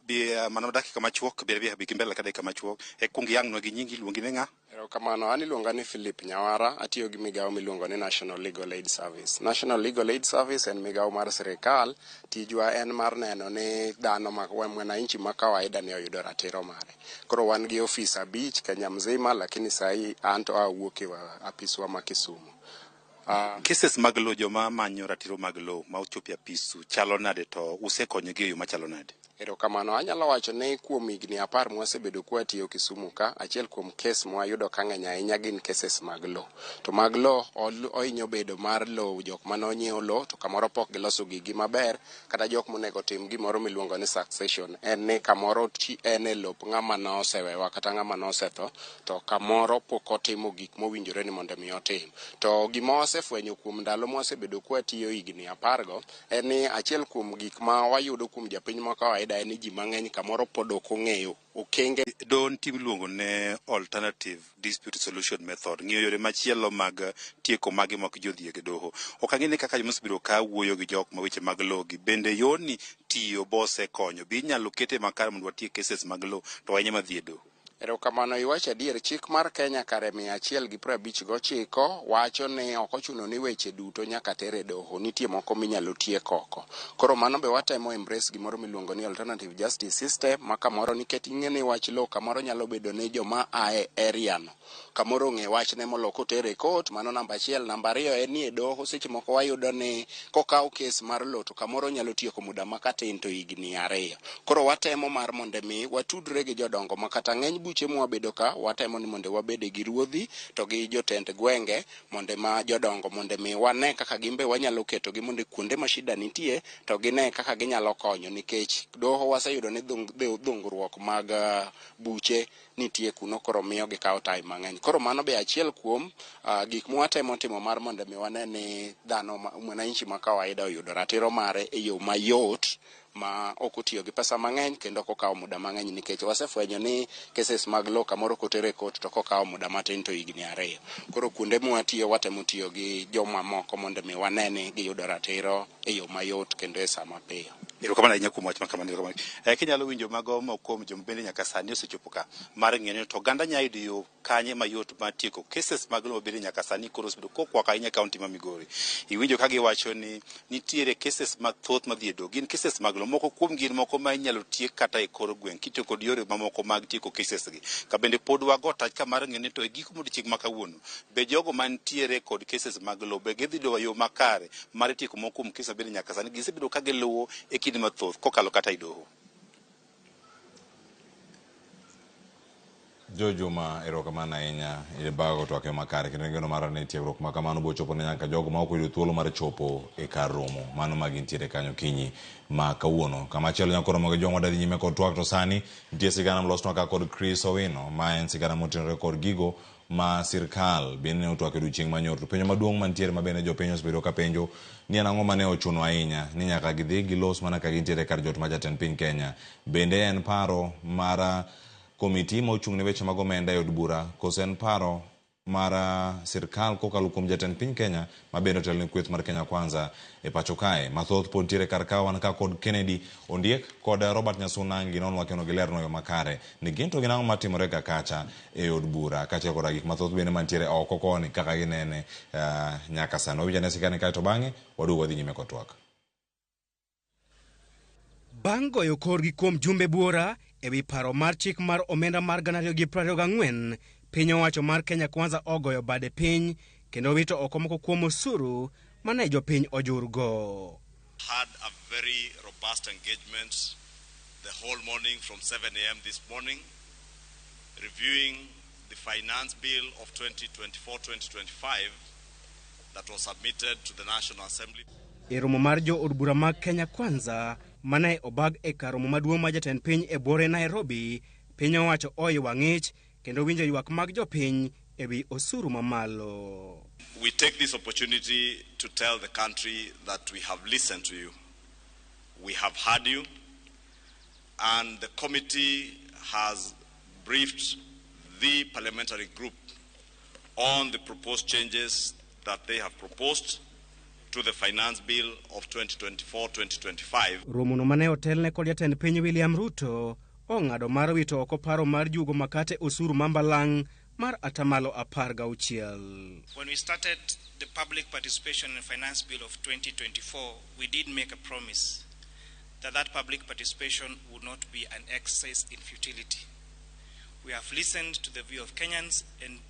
Bi mana dakika machuok, bi bi bi mbele ka dakika machuok. E kuong iyangnwa gi nyingi, iluongi ni ng'a?
Erokamano, an iluonga ni Philip Nyawara, atiyo gi migawo miluongo ni National Legal Aid Service. National Legal Aid Service en migawo mar sirikal, tijwa en mar neno ni dhano ma mwananchi ma kawaida ni oyudo ratiro mare. Koro wan gi ofis 5 Kenya mzima, lakini sahi an to awuok e apiswa ma Kisumu.
Cases mag lowo, joma manyo ratiro mag lowo ma ochopo e apisu chalo nade to usekonyogi e yo machalo nade?
Erokamano, anyalo wacho ni kuom higni 10 mwasebedo kwatiyo Kisumu ka, achiel kuom kes mwayudo ka ng'eny ahinya gin cases mag lowo. To mag lowo ohinyo bedo mar lowo jok mane onyiewo lowo to kamoro pok giloso gigi maber, kata jok monego tim gimoro miluongo ni succession. En ni kamoro en e lop ng'ama nosewewa kata ng'ama nosetho, to kamoro pok otimo gik mowinjore ni mondo mi otim. To gima wasefwenyo kuom ndalo mwasebedo kwatiyo higni 10 go, en ni achiel kuom gik ma wayudo kuom japiny ma kawaida en ni ji mang'eny kamoro pod ok ong'eyo okenge.
Doho nitie miluongo ne alternative dispute solution method, ng'iyo yore machielo mag tieko magi ma ok ji odhi e doho. Ok ang'e ni kaka joma osebedo ka wuoyo gi jok ma weche mag lowo gi, bende yorni tiyo bosekonyo, be inyalo kete makare mondo watiek cases mag lowo to ahinya madhi e doho?
Erokamano, iwacho adier, chik mar Kenya kare 159 wacho ni ok ochuno ni weche duto nyaka ter e doho, nitie moko minyalo tiek oko. Koro mano be watemo embrace gimoro miluongo ni alternative justice system, ma kamoro nikech ing'e ni wach lowo kamoro nyalo bedo ni joma ae area no kamoro ong'e wachne molo kotere e court, mano namba 1. Namba 2 en ni e doho seche moko wayudo ni kokaw kes mar lowo to kamoro nyalo tieko muda makatin to higni 2. Koro watemo mar mondo mi watudre gi jodongo ma kata ng'eny buche mwabedo ka watemo ni mondo wabede gi ruodhi to gi jotend gwenge mondo ma jodongo mondo mi wane kaka gimbe wanyalo ketogi mondo kuonde ma shida nitie to gine kaka ginyalo konyo, nikech doho waseyudo ni dhungruok mag buche nitie kuno, koro miyo gikawo time mang'eny. Koro mano be achiel kuom gik mwatemo timo mar mondo mi wane ni dhano mwananchi ma kawaida oyudo ratiro mare e yo mayot ma ok otiyo gi pesa mang'eny kendo ok okawo muda mang'eny, nikech wasefwenyo ni cases mag lowo kamoro kotere e court to kokawo muda matin to higni 2. Koro kuonde mwatiyo watemo tiyo gi joma moko mondo mi wane ni giyudo ratiro e yo mayot kendo e saa mapiyo.
Erokamano ahinya kuom wach ma kamano. Erokamano. Kinyalo winjo mago moko kuom joma bende nyaka sani osechopo ka mar ng'eyo ni to oganda nyalo yudo yo kanye mayot mar tieko cases mag lowo bende nyaka sani koro osebedo kokwako ahinya kaunti ma Migori. Iwinjo ka giwacho ni nitiere cases mathoth madhi e doho, gin cases mag lowo, moko kuom gin moko ma inyalo tiek kata e kor gweng' kitiyo kod yore mamoko mag tieko cases gi. Ka bende pod wago tach ka mar ng'eyo ni to e giko modiochieng' ma kawuono be jogo mantiere kod cases mag lowo be gidhi yudo yo makare mar tieko moko kuom cases bende nyaka sani gisebedo ka giluwo e kinde mathoth kokalo kata e doho.
Jo Juma, erokamano ahinya ibago twak e makare kendo geno mara ni tiegruok ma kamano bo chopo ne nyaka jogo ma ok oyudo thuolo mar chopo e kar romo mano ma gintiere kanyo kinyi ma kawuono. Kama chielo nyako romo gi jong'wa dhi nyime kod twak to sani nitie sigana molosnwa ka kod Chris Owino ma en sigana motenore kod gigo ma sirkal bende ne otwak e odiochieng' manyoro. To penjo maduong' mantiere ma bende jopiny osebedo ka penjo ni en ang'o mane ochuno ahinya ni nyaka gidhi gilos mana ka gintiere kar jot ma jatend piny Kenya. Bende en paro mar komiti ma ochung' ne weche mag omenda e od bura koso en paro mar sirkal kokalo kuom jatend piny Kenya ma bende otelo ne kweth mar Kenya Kwanza e pacho kae. Mathoth pod nitiere kar ka wan ka kod Kennedy Ondiek kod Robert Nyasuna ginonwa kendo gilerno yo makare ni gin to gin ang'o matimore ga kacha e od bura kaachiel koda gik mathoth bende mantiere oko koni kaka ginene nyaka sani. Wawinj ane sigana kae to bang'e waduog wadhi nyime kod twak.
Bang' goyo korgi kuom jumbe buora ewi paro mar chik mar omenda mar 2024, piny owacho mar Kenya Kwanza ogoyo bade piny kendo wito oko moko kuom osuru mane jopiny ojurgo.
Had a very robust engagement the whole morning from 7 a.m. this morning, reviewing the finance bill of 2024-2025 that was submitted to the National Assembly.
E romo mar jo od bura mag Kenya Kwanza mane obag e kar romo maduong' mar jatend piny e buore Nairobi, piny owacho oiwa ng'ich kendo winjo ywak mag jopiny ewi osuru mamalo.
We take this opportunity to tell the country that we have listened to you. We have heard you, and the committee has briefed the parliamentary group on the proposed changes that they have proposed to the Finance Bill of 2024-2025.
Romono mane otelne kod jatend piny William Ruto ong'ado mar wito oko paro mar juogo makate osuru mambalang' mar atamalo 16.
When we started the public participation in Finance Bill of 2024, we did make a promise that that public participation would not be an exercise in futility. We have listened to the view of Kenyans, and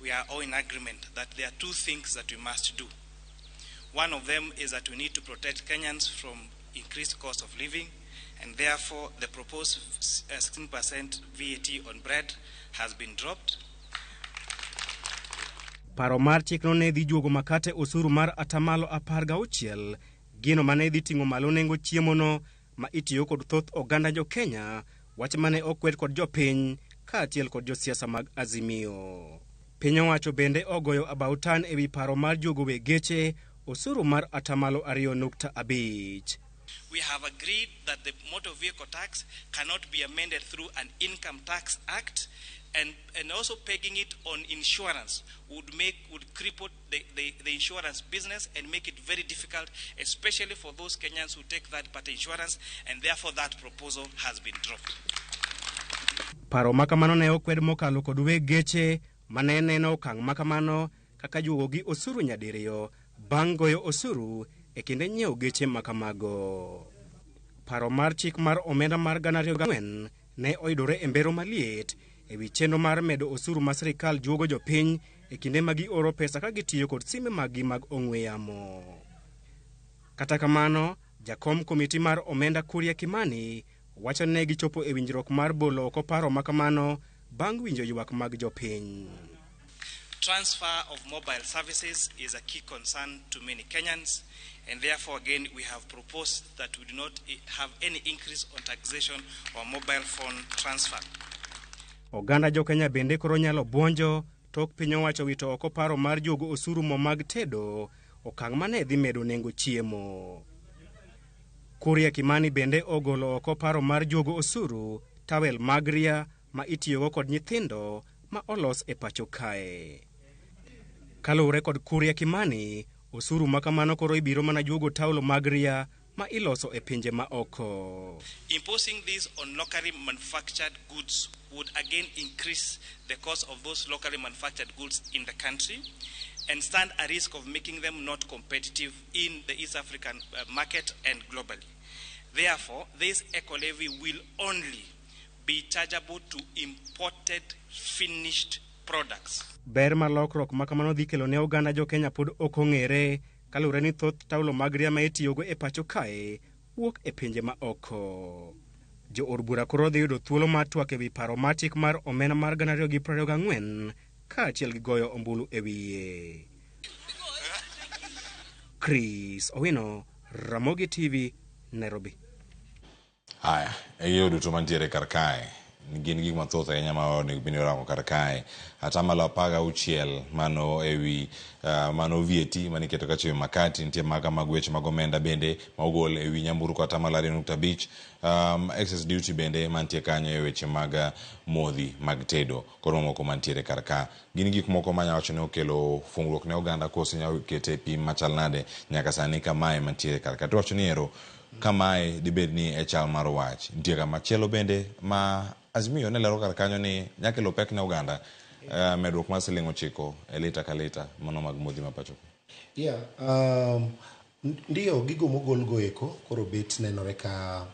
we are all in agreement that there are two things that we must do. One of them is that we need to protect Kenyans from increased cost of living, and therefore the proposed 16% VAT on bread has been dropped.
Paro mar chikno ne dhi juogo makate osuru mar atamalo 16, gino mane dhi ting'o malo nengo chiemono ma itiyo kod thoth oganda jo Kenya, wach mane okwed kod jopiny kaachiel kod josiasa mag Azimio. Piny owacho bende ogoyo abautan ewi paro mar juogo weg geche osuru mar atamalo 2.5.
We have agreed that the motor vehicle tax cannot be amended through an income tax act, and also pegging it on insurance would cripple the insurance business and make it very difficult, especially for those Kenyans who take that party insurance, and therefore that proposal has been dropped.
Paro makamano ne okwed mokalo kod weg geche mane neno okang' makamano kaka juogo gi osuru nyadiriyo bang' goyo osuru e kinde nyiewo geche makamago. Paro mar chik mar omenda mar 2004 ne oyudore e mbero maliet ewi chenro mar medo osuru ma sirikal juogo jopiny e kinde ma gioro pesa ka gitiyo kod simbe maggi mag ong'we yamo. Kata kamano, jakom komiti mar omenda Kuria Kimani wacho ne gichopo e winjruok mar bolo oko paro makamano bang' winjo ywak mag jopiny.
Transfer of mobile services is a key concern to many Kenyans, and therefore again we have proposed that we do not have any increase on taxation or mobile phone transfer.
Oganda jo Kenya bende koro nyalo buonjo tok piny owacho wito oko paro mar juogo osuru mo mag tedo, okang' mane dhi medo nengo chiemo. Kuria Kimani bende ogolo oko paro mar juogo osuru tawel mag ria ma itiyogo kod nyithindo ma olos e pacho kae. Kaluwore kod Kuria Kimani, osuru ma kamano koro ibiro mana juogo taulo mag ria ma iloso e pinje ma oko.
Imposing this on locally manufactured goods would again increase the cost of those locally manufactured goods in the country and stand a risk of making them not competitive in the East African market and globally. Therefore, this eco levy will only be chargeable to imported finished products.
Ber mar lokruok ma kamano dhi kelo ne oganda jo Kenya pod ok ong'ere kaluwore ni thoth taulo mag ria ma itiyogo e pacho kae wuok e pinje ma oko. Jo od bura koro dhi yudo thuolo mar twak ewi paro mar chik mar omenda mar 2024 kaachiel gi goyo ombulu e wiye. Chris Owino, Ramogi TV, Nairobi.
Haya, e gigo duto mantiere kar kae gin gik mathoth ahinya ma onego bed ni orango kar kae. Atamalo 16 mano ewi mano VAT maniketo kachiwo makati, nitie maga mag weche mag omenda bende ma ogol ewi nyamburko atamalo 2.5, excess duty bende mantie kanyo e weche mag modhi mag tedo kod mamoko mantiere kar ka. Gin gik moko manya wacho ni okelo fungruok ne oganda koso inyalo kete e pim machal nade nyaka sani kamae mantiere kar ka. To wacho ni ero kamae dibed ni e chal mar wach. Nitie kama chielo bende ma Azimio ne lero kar kanyo ni nyakelo pek ne oganda medruok mar siling 9 e lita ka lita mano mag modhi ma pacho.
Yeah, ndiyo gigo mogol go eko koro bet nenore ka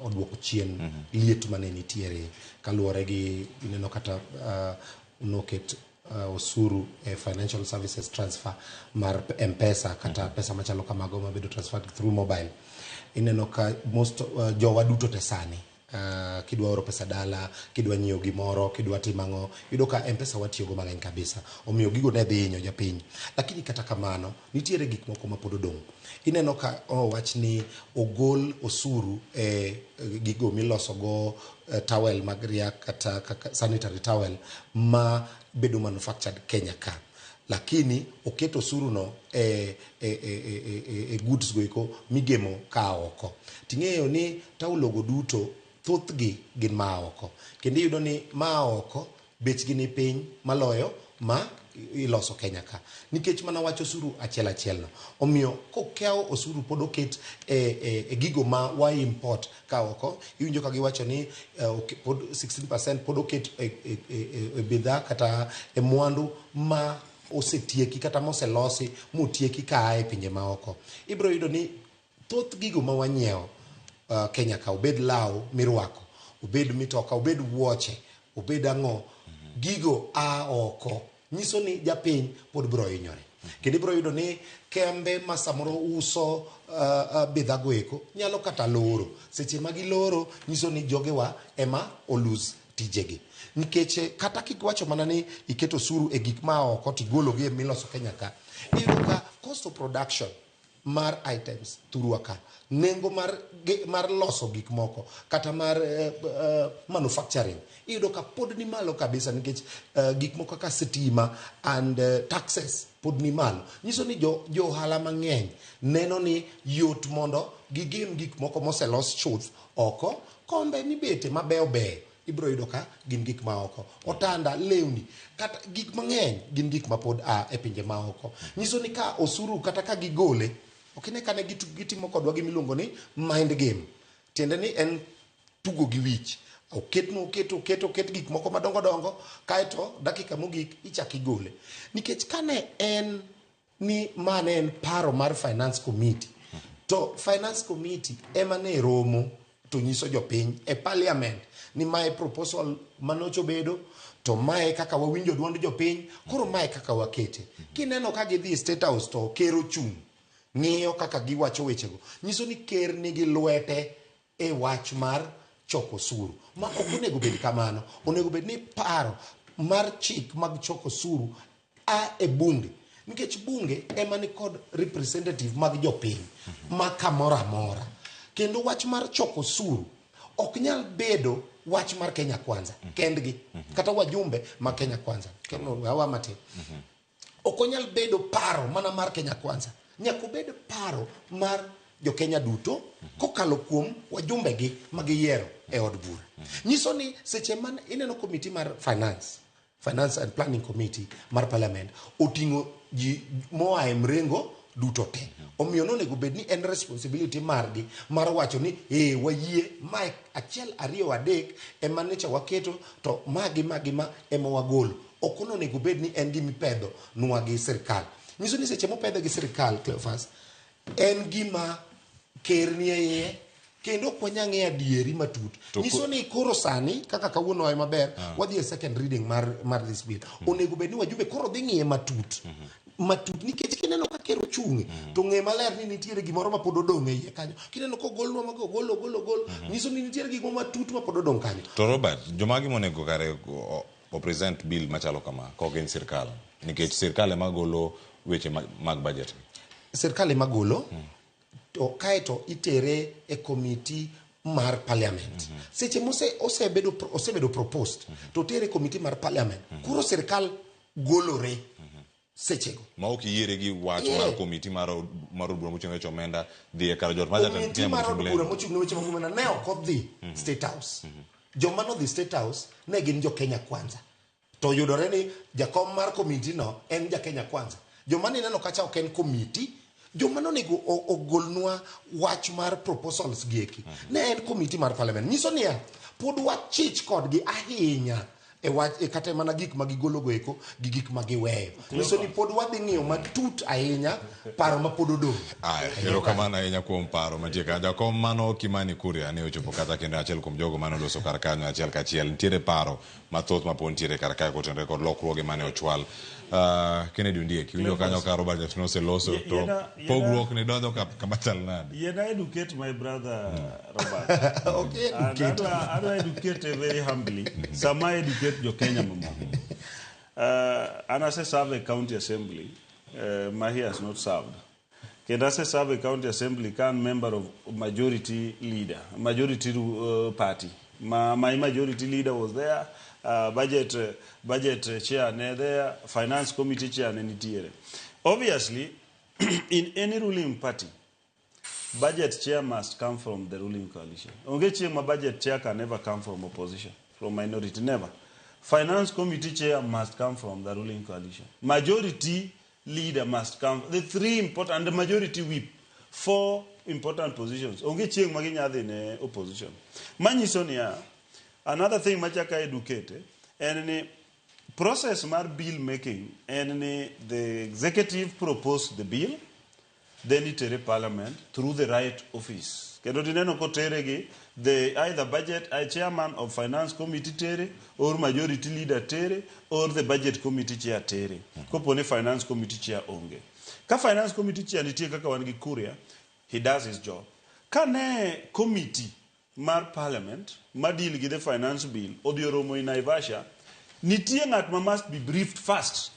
oduoko chien liet mane nitiere kaluwore gi ineno kata noket osuru e financial services transfer mar M-Pesa kata pesa machalo kamago mabedo transferred through mobile. Ineno ka most jowa duto te sani kidwa oro pesa dala, kidwa nyiewo gimoro, kidwa timo ang'o, iyudo ka M-Pesa watiyogo mang'eny kabisa. Omiyo gigo ne dhi hinyo japiny. Lakini kata kamano, nitiere gik moko ma pod odong'. Ineno ka owach ni ogol osuru e gigo milosogo towel mag ria kata kaka sanitary towel ma bedo manufactured Kenya ka. Lakini oket osuru no e goods go eko migemo ka oko. Ting'eyo ni taulo go duto thothgi gin maa oko. Kendo iyudo ni maa oko bechgi ni piny maloyo ma iloso Kenya ka nikech mana wach osuru achiel achiel no. Omiyo kokew osuru pod oket e, e, e gigo ma wa import ka oko, iwinjo ka giwacho ni pod 16% pod oket e, e, e, e bidhaa kata e mwandu ma osetieki kata moselosi motieki ka e pinje maoko. Ibiro yudo ni thoth gigo ma wanyiewo Kenya ka, obed law mirwako, obed mitoka, obed wuoche, obed ang'o, gigo a oko. Nyiso ni japiny pod biro hinyore. Kendo ibiro yudo ni kembe ma samoro uso bidhaa go eko nyalo kata loro. Seche ma giloro nyiso ni jogewa ema olose tijegi. Nikech kata kiwacho mana ni iketo osuru e gik ma oko tigologi e miloso Kenya ka, iyudo ka cost of production mar items thurwa ka, nengo mar, mar loso gik moko kata mar manufacturing iyudo ka pod ni malo kabisa nikech gik moko kaka sitima and taxes pod ni malo. Nyiso ni jo, jo ohala mang'eny neno ni yot mondo gigem gik moko moselos chuth oko, kombe mibete mabeyo beyo ibiro yudo ka gin gik ma oko, otanda, lewni, kata gik mang'eny gin gik ma pod a e pinje ma oko. Nyiso ni ka osuru kata ka gigole, ok ine kane gitimo kodwa gimiluongo ni mind game, tiende ni en tugo gi wich. Oketnu oket oket oket gik moko madongo dongo, kaeto dakika mogik ichak igole. Nikech kane en ni ma ne en paro mar finance committee, to finance committee ema ne romo to nyiso jopiny e parliament ni mae proposal manocho bedo, to mae kaka wawinjo duond jopiny, koro mae kaka wakete. Kineno ka gidhi State House to ker ochung' ng'iyo kaka giwacho wechego, nyiso ni ker nigi lwete e wach mar choko osuru. Ma ok onego bed kamano. Onego bed ni paro mar chik mag choko osuru a e bunge, nikech bunge ema ni kod representative mag jopiny ma kamoro amora. Kendo wach mar choko osuru ok nyal bedo wach mar Kenya Kwanza kendgi, kata wajumbe ma Kenya Kwanza. Kendo awa matin. Ok onyal bedo paro mana mar Kenya Kwanza. Nyaka obed paro mar jo-Kenya duto kokalo kuom wajumbegi ma giyiero e od bura. Nyiso ni seche man ineno committee mar finance, Finance and Planning Committee mar parliament oting'o ji moa e mrengo duto te. Omiyo nonego bed ni en responsibility margi mar wacho ni ee wayie mae achiel ariyo adek ema nyocha waketo to ma gi ma gi ma ema wagolo. Ok onego bed ni en gima ipedho nwa gi sirkal. Nyiso ni seche mopedhe gi sirkal, Cleophas, en gima ker nie iye kendo ok wanyal ng'eyo adieri matut. Nyiso ni koro sani kaka kawuono wae maber, wadhi e second reading mar this bill. Onego bed ni wajumbe koro dhi ng'iye matut. Matut nikech kineno ka ker ochung' to ng'e maler ni nitiere gimoro ma pod odong' e iye kanyo. Kineno kogolnwa mago ogol ogol ogol, nyiso ni nitiere gik moko matut ma pod odong' kanyo.
To Robert, jomagi monego kare o present bill machalo kama kok gin sirkal, nikech sirkal ema golo weche mag budget.
Sirkal ema golo, to kaeto itere e committee mar parliament. Seche mose osebedo proposed, to tere e committee mar parliament. Koro sirkal golore sechego.
Ma ok iyiere gi wach mar committee mar od bura mochung' ne weche omenda dhi e kar jot mar jatend
Committee mar od bura mochung' ne weche mag omenda ne ok odhi State House. Joma nodhi State House ne gin jo Kenya Kwanza. To yudore ni jakom mar committee no en ja Kenya Kwanza. Joma nineno kacha ok en committee. Joma nonego ogolnwa wach mar proposals gi eki ne en committee mar parliament. Nyiso niya, pod wachich kodgi ahinya e wach e kata mana gik ma gigologo eko gi gik ma giweyo. Nyiso ni pod wadhi ng'iyo matut ahinya paro ma pod odong'.
Aya, erokamano ahinya kuom paro mantie ka. Jakom mano Kimani Kuria ne ochopo kata kendo achiel kuom jogo mane oloso kar kanyo achiel kachiel. Nitiere paro mathoth ma pod nitiere kar kae kotenore kod lokruoge mane ochwal. Kennedy Ondiek, iwinjo kanyo ka Robert Nyasino oseloso to pogruok ne donjo kama chal nade?
Yiena educate my brother Robert.
Okay, educate.
Adwa educate very humbly. Sama educate jo Kenya mamoko. An ase serve e county assembly ma he has not served. Kendo ase serve e county assembly ka an member of majority leader, majority party. My majority leader was there, budget chair ne there, finance committee chair ne nitiere. Obviously, in any ruling party, budget chair must come from the ruling coalition. Onge chieng' ma budget chair can never come from opposition, from minority, never. Finance committee chair must come from the ruling coalition. Majority leader must come. The three important, and the majority whip, four important positions. Onge chieng' ma ginya dhi ne opposition. Manyiso niya, another thing machaka educate en ni process mar bill making en ni the executive propose the bill, then itere parliament through the right office. Kendo tineno kotere gi the either budget chairman of finance committee tere or majority leader tere or the budget committee chair tere. Kopo ni finance committee chair onge. Ka finance committee chair nitie kaka wan gi Kuria, he does his job. Ka ne committee mar parliament ma deal gi the finance bill odhi oromo in Naivasha, nitie ng'at ma must be briefed first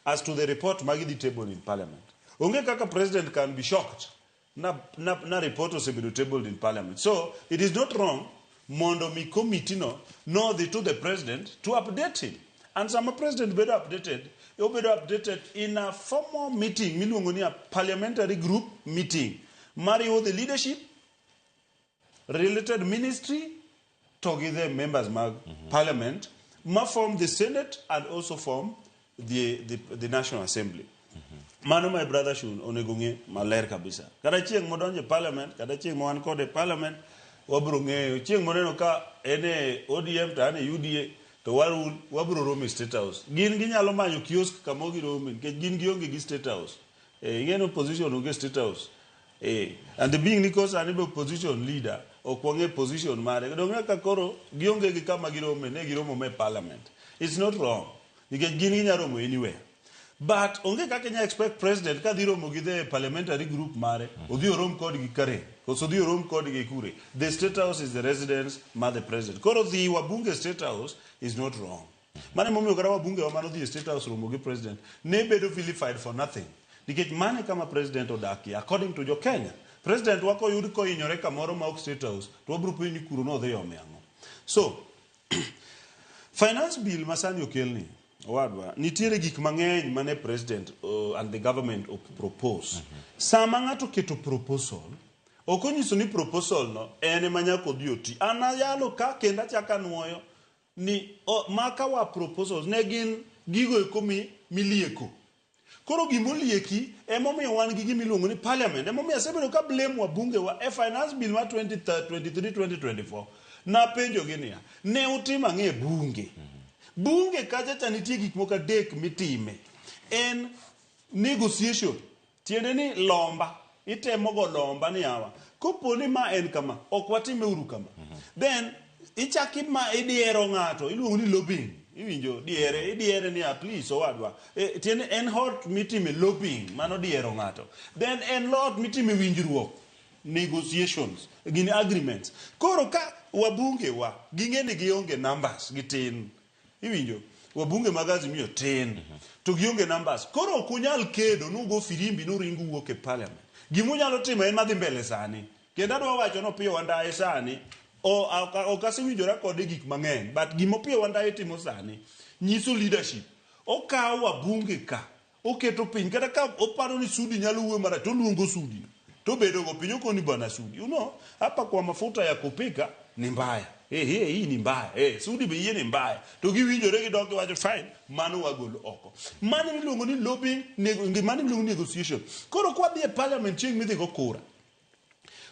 as to the report ma gidhi table in parliament. Onge kaka president can be shocked na report osebedo tabled in parliament. So it is not wrong mondo mi committee no nodhi to the president to update him. And sama president bedo updated, obedo updated in a formal meeting miluongo ni a parliamentary group meeting mariwo the leadership, related ministry, to gi the members mag parliament ma form the senate and also form the national assembly. Mano my brother Shun onego ng'e maler kabisa. Kata chieng' modonjo e parliament, kata chieng' ma wan kode e parliament, wabiro ng'eyo. Chieng' moneno ka en e ODM to an e UDA, to warul, wabiro romo e State House. Gin ginyalo manyo kiosk kama girome, nikech gin gionge gi State House. Ing'e ni opposition onge State House. And the being ni ko sani be opposition leader, ok wang'e position mare. Dong' ka koro gionge gi kama girome, ne giromo me parliament. It's not wrong. Nikech gin ginyalo romo anywhere. But onge kaka inya expect president ka dhi romo gi the parliamentary group mare, odhi orom kodgi kare, koso odhi orom kodgi kure. The State House is the residence mar the president. Koro dhi wabunge State House is not wrong. Mano emomiyo kata wabunge wa manodhi e State House romo gi president, ne bedo vilified for nothing. Nikech mano e kama president odakie, according to jo Kenya. President wa koyud kohinyore kamoro ma ok State House, to wabiro penjo ni kuro nodhi ome ang'o. So, finance bill masani okelni, owadwa, nitiere gik mang'eny mane president and the government propose. Sama ng'ato oketo proposal, ok onyiso ni proposal no en ema nyaka odhi oti. An ayalo ka kendo achako anuoyo ni maka wa proposals ne gin gigo eko milieko. Koro gimolieki emomiyo wan gi gima iluongo ni parliament. Emomiyo asebedo ka blame wabunge wa e finance bill mar 2023-2024. Napenjogi niya, ne utimo ang'o e bunge? Bunge kacha cha nitie gik moko adek mitime. En negotiation, tiende ni lomba, itemo go lomba ni yawa. Kopo ni ma en kama, ok watime uru kama. Then ichaki ma idiero ng'ato, iluongo ni lobbying. Iwinjo diere, idiere ni please owadwa. Tiende en hot mitime lobbying, mano diero ng'ato. Then en lot mitime winjruok, negotiations, gin agreements. Koro ka wabunge wa, ging'e ni gionge numbers, gitin. Iwinjo, wabunge mag Azimio tin, to gionge numbers. Koro ok unyal kedo nugo firimbi nuringu wuok e parliament. Gimunyalo timo en madhi mbele sani. Kendo adwa wacho ni Opiyo Wandayi sani, ok asewinjora kode gik mang'eny, but gima Opiyo Wandayi timo sani nyiso leadership. Okawo wabunge ka, oketo piny, kata ka oparo ni Sudi nyalo wuoyo marach, to oluongo Sudi. To obedo go piny okoni bwana Sudi. You know, hapa kwa mafuta ya kupika ni mbaya. Hii ni mbaya. Sudi be yie ni mbaya. To giwinjore gidok giwacho fine, mano wagolo oko. Mano miluongo ni lobbying, mano miluongo ni negotiation. Koro kwa dhi e parliament chieng' midhi go kura.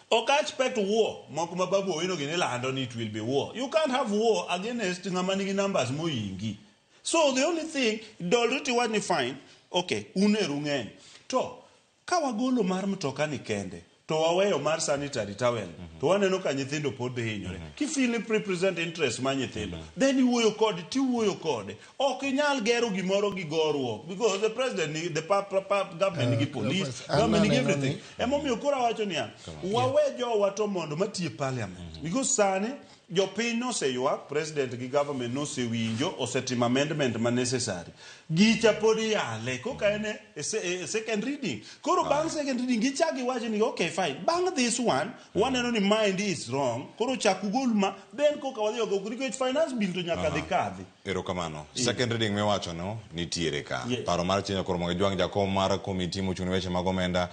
Ok expect war, moko ma Babu Owino gini lando ni it will be war. You can't have war against ng'ama nigi numbers moyingi. So the only thing, dolri tiwach ni fine, okay, un eru ng'eny. To, ka wagolo mar mtoka ni kende, to waweyo mar sanitary towel, to waneno ka nyithindo pod hinyore. Kifeel ni represent interest mar nyithindo, then iwuoyo kode, tiwuoyo kode. Ok inyal gero gimoro gi goruok, because the president, ni, the government nigi police, government nigi everything. Emomiyo koro awacho niya, wawe jowa to mondo matie parliament. Because sani, jopiny noseywak, president gi government nosewinjo, osetimo amendment ma necessary. Gicha pod iyale, koka en e second reading. Koro bang' second reading, gichak giwacho ni, okay, fine. Bang' this one, waneno ni mind is wrong. Koro chak ugol ma, then koka wadhi oko, nikech finance bill to nyaka dhi kadhi.
Erokamano. Second reading miwacho no, nitiere ka.
Yes.
Paro mar Chieng' Koro Jwang' jakom mar komiti mochung' ne weche mag omenda,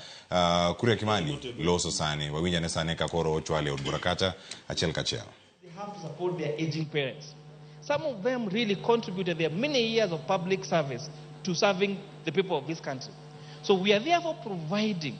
Kuria Kimani loso sani. Wawinjane sani ka koro ochwale od bura kacha achiel kachiel.
They have to support their aging parents. Some of them really contributed their many years of public service to serving the people of this country. So we are therefore providing